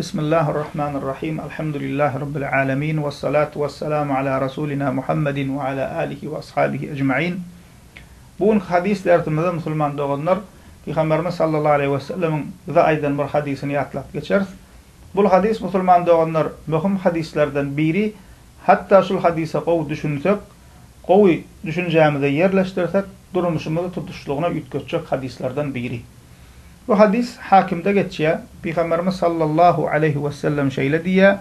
Bismillahir-Rahmanir-Rahim. Elhamdülillahi Rabbil alemin. Vessalatu vesselamu ala Rasulina Muhammedin ve ala alihi ve ashabihi ecmain. Bu günki hadis dersimizde musulman doganlar Pygamberimiz sallallahu aleýhi we sellemiň bize aýdan bir hadysyny ýatlap geçeris. Bul hadys musulman doganlar möhüm hadyslardan biri. Hatda şul hadysa gowy düşünsek, gowy düşünjämize ýerleşdirsek durmuşymyzy tutuşlygyna üýtgetjek hadyslardan biri. Bu hadys Hakimde geçýär. Pygamberimiz sallallahu aleýhi wesellem şeýle diýýär,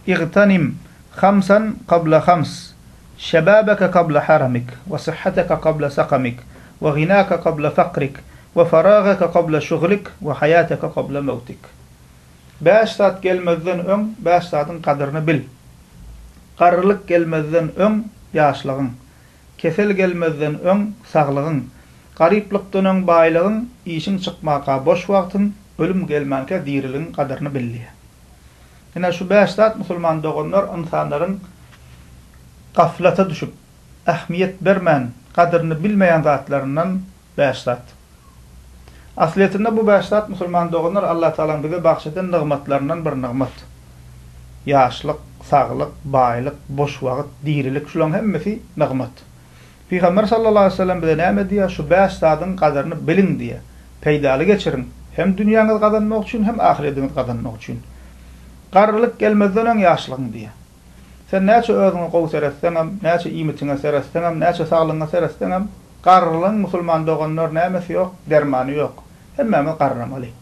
Igtanim hamsan kabla hams, şebabeke kabla haramik, we syhhateke kabla sakamik, we ginake kabla fakrik, we faragake kabla şuglik, we haýateke kabla mewtik. Bäş zat gelmezden öň bäş zadyň gadyryny bil. Garrylyk gelmezden öň ýaşlygyň. Kesel gelmezden öň saglygyň, garyplykdan öň baýlygyň, işiň çykmaka boş wagtyň, ölüm gelmänkä diriligiň gadyryny bil diýýär. Ine şu bäş zat musulman doganlar ynsanlaryň gaflata düşüp, ähmiýet bermän, gadyryny bilmeýän zatlaryndan bäş zat. Aslyýetinde bu bäş zat musulman doganlar Allatagalaň bize bagş eden nygmatlaryndan bir nygmat. Ýaşlyk, saglyk, baýlyk, boş wagt, dirilik şulaň hemmesi nygmat. Pygamber sallallahu aleýhi we sellem bize näme diýýär? Şu bäş zadyň gadyryny biliň diýýär. Peýdaly geçiriň. Hem dünýäňizi gazanmak üçin, hem ahyrediňizi gazanmak üçin. Garrylyk gelmezden öň ýaşlygyň diýýär. Sen näçe özüňe gowy seretseňem, näçe iýmitiňe seretseňem, näçe saglygyňa seretseňem, garrylygyň musulman doganlar nämesi ýok, dermany ýok. Hemmämiz garramaly.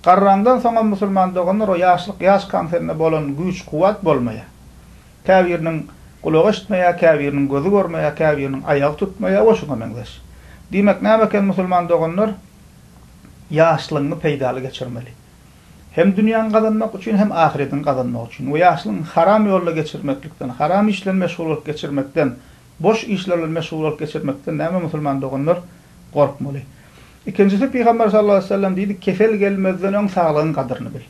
Garraňdan soňam musulman doganlar o ýaşlyk ýaşkaň sende bolan güýç-kuwwat bolmaýar. Käbiriniň gulagy eşitmeýär, käbiriniň gözi görmeýär, käbiriniň aýagy tutmaýar we şuňa meňzeş. Diýmek näme eken musulman doganlar? Ýaşlygyňy peýdaly geçirmeli. Hem dünýäňi gazanmak üçin, hem ahyretiňi gazanmak üçin. We ýaşlygyňy haram ýolda geçirmeklikden, haram iş bilen meşgul bolup geçirmekden, boş işler bilen meşgul bolup geçirmekden näme musulman doganlar gorkmaly. Ikinjisi Pygamber sallallahu aleýhi we sellem diýdi, kesel gelmezden öň saglygyň gadyryny bil.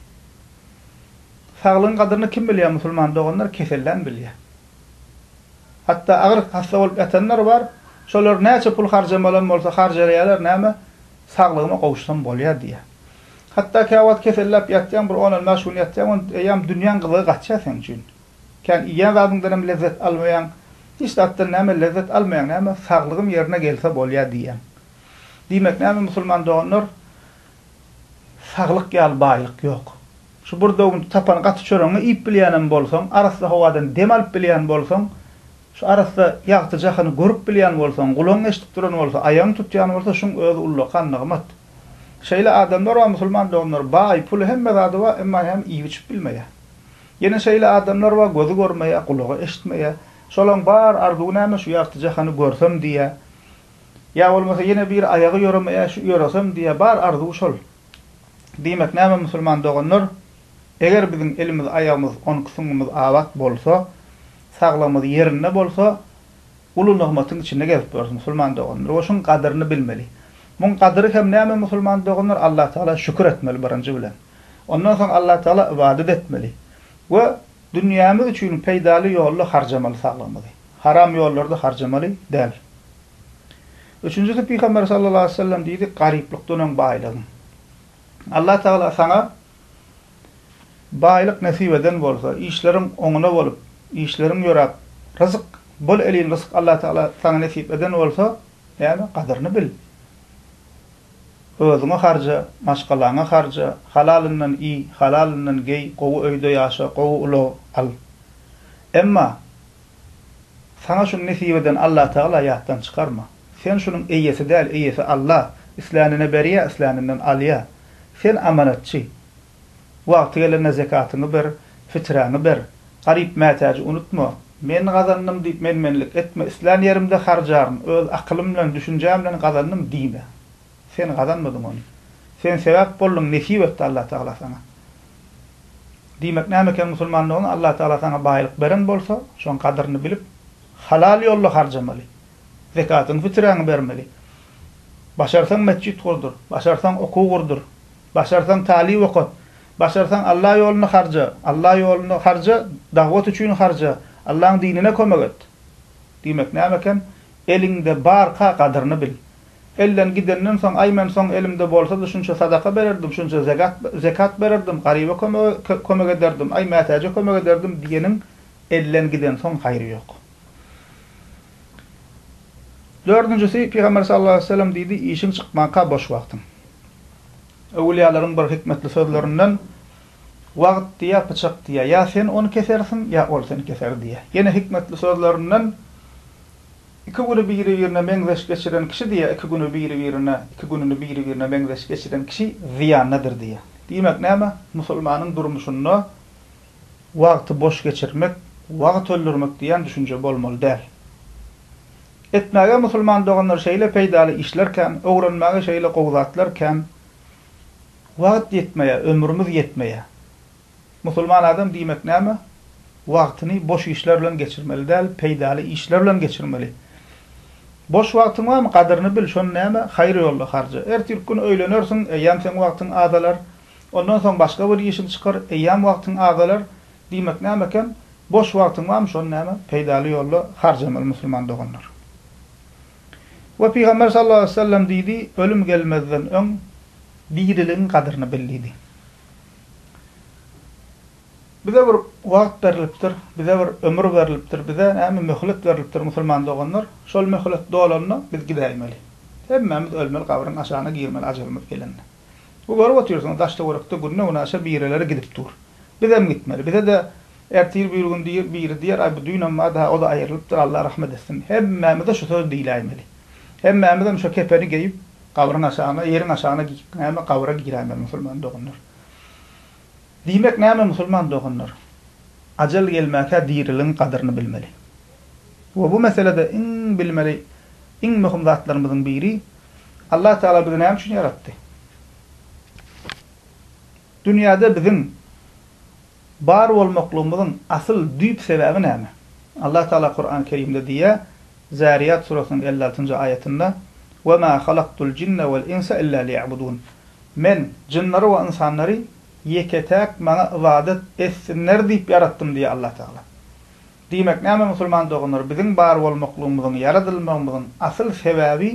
Saglygyň gadyryny kim bilýär musulman doganlar kesellän bilýär. Hatda agyr hassa bolup ýatanlar bar, şolar näçe pul harjamalam bolsa harjalaýarlar näme saglygyma gowuşsam bolýar diýýär. Hatda käwagt keselläp ýatýaň bir on-on bäş gün ýatýaň on eýýäm dünýäň gyzygy gaçýar seň üçin. Kän iýýän zadyňdan hem lezzet almaýaň, hiç zatdan näme lezzet almaýaň näme saglygym ýerine gelse bolýar diýýäň. Diýmek näme musulman doganlar saglyk ýaly baýlyk ýok. Şu bir döwüm tapan gaty çöregiňi iýip bilýänem bolsaň, arassa howadan dem alyp bilýän bolsaň, şu arassa ýagty jahany görüp bilýän bolsaň, gulagyň eşidip duran bolsa, aýagyň tutýan bolsa şuň özi ullakan nygmat. Şeýle adamlar bar musulman doganlar baý, puly hemme zady bar, emma hem iýip-içip bilmeýär. Ýene şeýle adamlar bar gözi görmeýär, gulagy eşitmeýär. Şolaň bar arzuwy näme şu ýagty jahany görsem diýýär. Ýa bolmasa ýene biri aýagy ýöremeýär şu ýöresem diýýär, bar arzuwy şol. Diýmek näme musulman doganlar, eger biziň elimiz aýagymyz onki süňňümiz abat bolsa, saglygymyz ýerinde bolsa, uly nygmatyň içinde gezip ýörüs musulman doganlar we şuň gadyryny bilmeli. Muň gadyry hem näme musulman doganlar Allah Tagala şükür etmeli birinji bilen. Ondan soň Allah Tagala ybadat etmeli we dünýämiz üçin peýdaly ýolda harjamaly saglygymyzy. Haram ýollarda harjamaly däl. Üçünjisi Pygamber sallallahu aleýhi we sellem diýdi, Garyplykdan öň baýlygyň. Allah Tagala saňa baýlyk nesip eden bolsa, işleriň oňuna bolup, işleriň ýöräp, ryzyk, bol elin ryzyk Allah Tagala saňa nesip eden bolsa, näme, gadyryny bil. Özüňe harja, maşgalaňa harja, halalyndan iý, halalyndan geý, gowy öýde ýaşa, gowy ulag al. Emma Saňa şuny nesip eden Allatagala ýatdan çykarma. Sen şunuň eýesi däl, eýesi Alla. Islänine berýär, isläninden alýar. Sen amanatçy. Wagty gelende zekatyňy ber, fiträňi ber. Garyp-mätäji unutma. Men gazandym diýip men-menlik etme, islän ýerimde harjaryn, öz akylym bilen, düşünjäm bilen gazandym diýme. Sen gazanmadyň ony. Sen sebäp bolduň, nesip etdi Allatagala saňa. Diýmek näme eken musulman dogan Allah Tagala saňa baýlyk beren bolsa şoň gadyryny bilip halal ýolda harjamaly. Zekatyňy fiträňi bermeli. Başarsaň metjit gurdur, başarsaň okuw gurdur, başarsaň talyp okat, başarsaň Allah ýolunda harja, Allah ýolunda harja, dagwat üçin harja, Allaň dinine kömek et. Diýmek näme eken? Eliňde barka gadyryny bil. Elden gidenden soň, aý men soň elimde bolsady şunça sadaka bererdim, şunça zekat zekat bererdim, garyba kömek kömek ederdim, aý mätäje kömek ederdim diýeniň elden gidensoň haýry ýok. Dördünjisi, Pygamber sallallahu aleýhi we sellem diýdi, Işiň çykmanka boş wagtyň. Öwülýalaryň bir hikmetli sözlerinden, Wagt diýýär, pyçak diýýär, ýa sen ony kesersiň, ýa ol seni keser diýýär. Ýene hikmetli sözlerinden, Iki güni biri-birine meňzeş geçiren kişi diýýär, iki güni biri-birine, iki gününi biri-birine meňzeş geçiren kişi zyýandadyr diýýär. Diýmek näme? Musulmanyň durmuşynda wagty boş geçirmek, wagt öldürmek diýen düşünje bolmaly däl. Etmäge musulman doganlar şeýle peýdaly işler kän, öwrenmäge şeýle gowy zatlar kän. Wagt ýetmeýär, ömrümiz ýetmeýär. Musulman adam diýmek näme? Wagtyny boş işler bilen geçirmeli däl, peýdaly işler bilen geçirmeli. Boş wagtyň barmy, gadyryny bil, şony näme, haýyr ýolda harja. Ertirki gün öýlenersiň, eýýäm seň wagtyň azalar. Ondan soň başga bir işiň çykar, eýýäm wagtyň azalar. Diýmek näme eken? Boş wagtyň barmy, şony näme, peýdaly ýolda harjamaly musulman doganlar. We Pygamber sallallahu aleýhi we sellem diýdi, Ölüm gelmezden öň diriligiň gadyryny bil diýdi. Bize bir wagt berlipdir, bize bir ömür berlipdir, bize näme möhlet berlipdir musulman doganlar. Şol möhlet dolanda biz gidäýmeli. Hemmämiz ölmeli, gabryň aşagyna girmeli ajalymyz gelende. Bu görüp otyrsyňyz daş-töwerekde günde-günaşa bireleri gidip dur. Bizem gitmeli. Bize-de ertir bir gün diýer, biri diýer, aý bu düýnem bardy-ha, o-da aýrylypdyr, Allah rahmet etsin. Hemmämize şu söz diýläýmeli. Hemmämizem şo kepeni geýip, gabryň aşagyna, ýeriň aşagyna näme, gabra giräýmeli musulman doganlar. Diýmek näme musulman doganlar? Ajal gelmäkä diriligiň gadyryny bilmeli. We bu meselede iň bilmeli, iň möhüm zatlarymyzyň biri, Allah Tagala bizi näme üçin ýaratdy? Dünýäde biziň bar bolmaklygymyzyň asyl düýp sebäbi näme? Allah Tagala Kurany Kerimde diýýär, Zäriýat surasynyň 56-njy aýatynda, Ve ma halaktul jinne vel insa illa liýa'budun. Men jynlary we ynsanlary ýeke-täk maňa ybadat etsinler diýip ýaratdym diýýär Allah Tagala. Diýmek näme musulman doganlar biziň bar bolmaklygymyzyň ýaradylmagymyzyň asyl sebäbi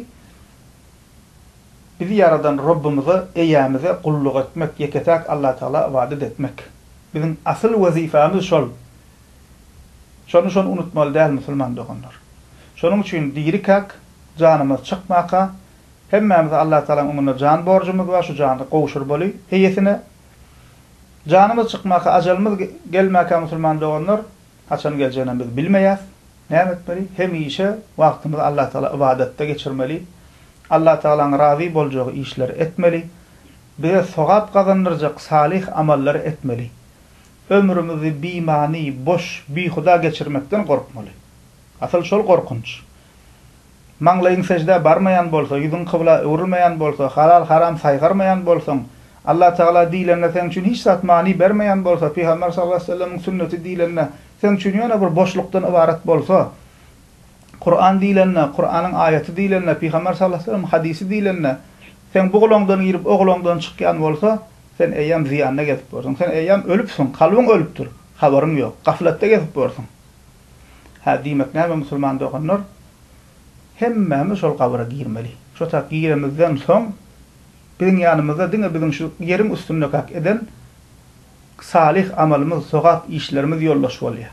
bizi ýaradan Robbumyza Eýämize gulluk etmek ýeke-täk Allah Tagala ybadat etmek. Biziň asyl wezipämiz şol. Şony şony unutmaly däl musulman doganlar. Şonuň üçin dirikäk janymyz çykmaka hemmämize Allah Tagalaň öňünde jan borjumyz bar şu jany gowşurmaly eýesine. Janymyz çykmaka, ajalymyz gelmäkä musulman doganlar, haçan geljeginem biz bilmeýäs. Näme etmeli? Hemişe wagtymyzy Allah Tagala ybadatda geçirmeli. Allah Tagalaň razy boljagy işleri etmeli. Bize sogap gazandyrjak salyh amallary etmeli. Ömrümizi bimany, boş, bihuda geçirmekden gorkmaly. Asyl şol gorkunç. Maňlaýyň seždä barmaýan bolsa, ýüzüň kybla öwrülmeýän bolsa, halal-haram saýgarmaýan bolsaň, Allatagala diýlende seň üçin hiç zat many bermeýän bolsa, Pygamber sallallahu aleýhi we sellemiň sünneti diýlende seň üçin ýöne bir boşlukdan ybarat bolsa, Kuran diýlende, Kuranyň aýaty diýlende, Pygamber sallallahu aleýhi we sellemiň hadysy diýlende seň bu gulaňdan girip o gulaňdan çykýan bolsa, sen eýýäm zyýanda gezip borsuň. Sen eýýäm ölüpsiň, kalbyň ölüpdir, habaryň ýok. Gaflatda gezip borsuň. Hä, diýmek näme musulman doganlar? Hemmämiz şol gabra girmeli. Şo tak giremizden soň biziň ýanymyzda diňe biziň şu ýeriň üstündekäk eden salyh amalymyz, sogap işlerimiz ýoldaş bolýar.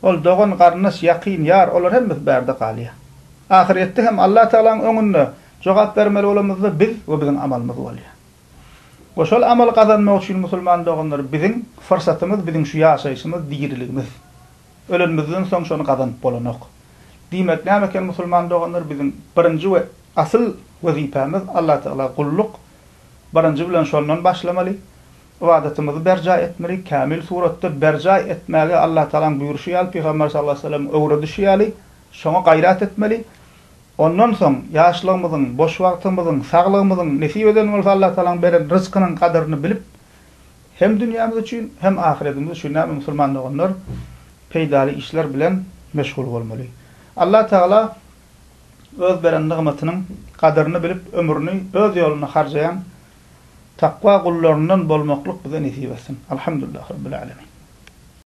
Ol dogan, garyndaş, ýakyn, ýar, olar hemmesi bärde galýar. Ahyrýetde hem Allah Tagalaň öňünde jogap bermeli bolamyzda biz we biziň amalymyz bolýar. We şol amaly gazanmak üçin musulman doganlar biziň fyrsatymyz biziň şu ýaşaýşymyz diriligimiz. Ölenimizden soň şony gazanyp bolanok. Diýmek näme eken musulman doganlar biziň birinji we asyl wezipämiz Allatagala gulluk birinji bilen şondan başlamaly. Ybadatymyzy berjaý etmeli kämil suratda berjaý etmäge Allatagalaň buýruşy ýaly Pygamber sallallahu aleýhi we sellemiň öwredişi ýaly şoňa gaýrat etmeli. Ondan soň, ýaşlygymyzyň, boş wagtymyzyň, saglygymyzyň, nesip eden bolsa Allatagalaň beren ryzkynyň gadyryny bilip, hem dünýämiz üçin, hem ahyretimiz üçin näme musulman doganlar peýdaly işler bilen meşgul bolmaly. Allatagala öz beren nygmatynyň gadyryny bilip ömrüni öz ýolunda harjaýan takwa gullaryndan bolmaklyk bize nesip etsin. Alhamdulillah Rabbil Alemin.